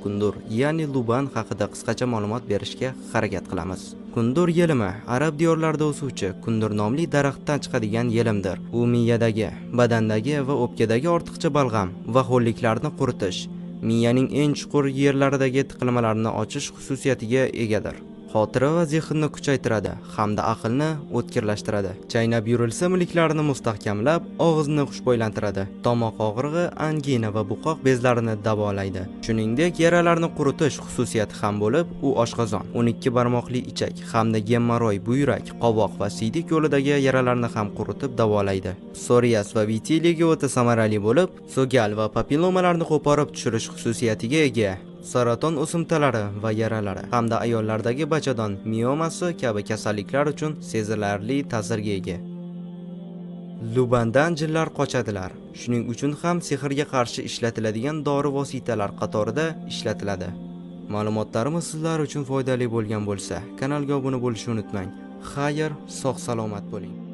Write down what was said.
Kundur, ya'ni luban haqida qisqacha ma'lumot berishga harakat qilamiz. Kundur yelimi arab diyorlarida o'suvchi kundur nomli daraxtdan chiqadigan yelimdir. U miyadagi, badandagi va o'pkadagi ortiqcha balg'am va ho'lliklarni quritish, miyaning eng chuqur yerlaridagi tiqilmalarni ochish xususiyatiga egadir. Xotira va zehnni kuchaytiradi hamda aqlni o'tkirlashtiradi. Chaynab yurilsa milklarni mustahkamlab, og'izni xushbo'ylantiradi. Tomoq og'rig'i, angina va buqoq bezlarini davolaydi. Shuningdek, yaralarni quritish xususiyati ham bo'lib, u oshqozon, 12 barmoqli ichak hamda gemmaroy, buyrak, qovoq va siydik yo'lidagi yaralarni ham quritib davolaydi. Psoriaz va vitiligo o'ta samarali bo'lib, so'gal va papillomalarni qo'porib tushirish xususiyatiga ega. Saraton o'simtalari va yaralari hamda ayollardagi bachadon miomasi kabi kasalliklar uchun sezilarli ta'sirga ega. Lubandan jinlar qochadilar. Shuning uchun ham sehrga qarshi ishlatiladigan dori vositalar qatorida ishlatiladi. Ma'lumotlarimiz sizlar uchun foydali bo'lgan bo'lsa, kanalga obuna bo'lishni unutmang. Xayr, sog' salomat bo'ling.